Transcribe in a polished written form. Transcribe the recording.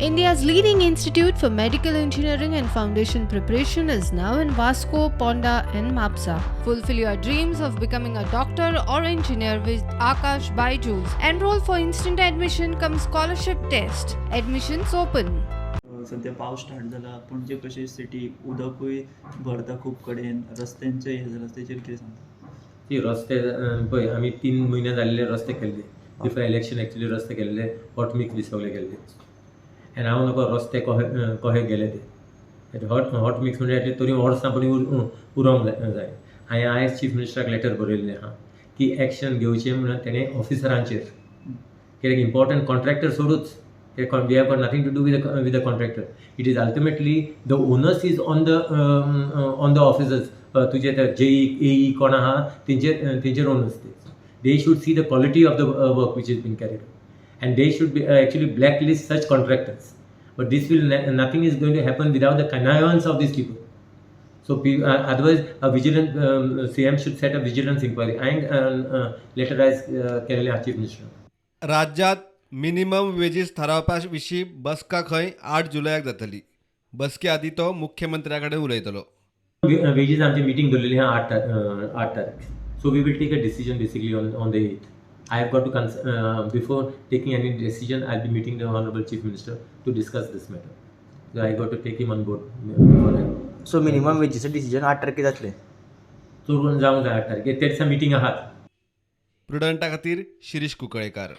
India's leading institute for medical engineering and foundation preparation is now in Vasco, Ponda, and Mapsa. Fulfill your dreams of becoming a doctor or engineer with Akash Byju's. Enroll for instant admission cum scholarship test. Admissions open. सद्या पावस start जाला, पणजे कशी city उदकूय भरता खूब कडेन, रस्त्यांचे हें जाला, तेजेर कितें सांगता? ती रस्ते पळय, आमी 3 म्हयने जाल्ले रस्ते केल्ले बिफोर इलेक्शन. एक्चुली रस्ते केल्ले, हॉट मिक्स बी सगळे केल्ले आनी हांव नकळो रस्ते कहे कहे गेले ते. हॉट हॉट मिक्स म्हणजे एटलीस्ट तरी वर्सां परी उरोंक जाय जाय. हांवें आयज चीफ मिनिस्टराक लेटर बरयल्लें आहा की एक्शन घेवचें म्हणून तेणें ऑफिसरांचेर, कित्याक इम्पॉर्टंट कॉन्ट्रॅक्टर सोडूच, we have got nothing to do with the contractor. It is ultimately the onus is on the officers. तुजे ते जेई, एई कोण आहा तेंचेर ओनस ते. They should see the quality of the work which is been carried and they should be actually blacklist such contractors. But this will nothing is going to happen without the connivance of these people. So otherwise a vigilant CM should set a vigilance inquiry. हांवें letter आयज केलेलें chief minister. राज्यात minimum wages थारावपा विशीं बसका खंय 8 जुलयाक जातली. बसके आदीं तो मुख्यमंत्र्या कडेन उलयतलो. वेजीस आमची मिटींग दवरलेली आहा 8 तारीख. So we will take a decision basically on the 8th. I have got to before taking any decision, I be meeting the honourable Chief Minister to discuss this matter. So I got to take him on board before I so minimum वेजीचें decision 8 तारखेर जातलें? चडून जावंक जाय 8 तारखेर. ते दिसा meeting आहात. प्रुडंटा खातीर शिरीष कुंकळेकार.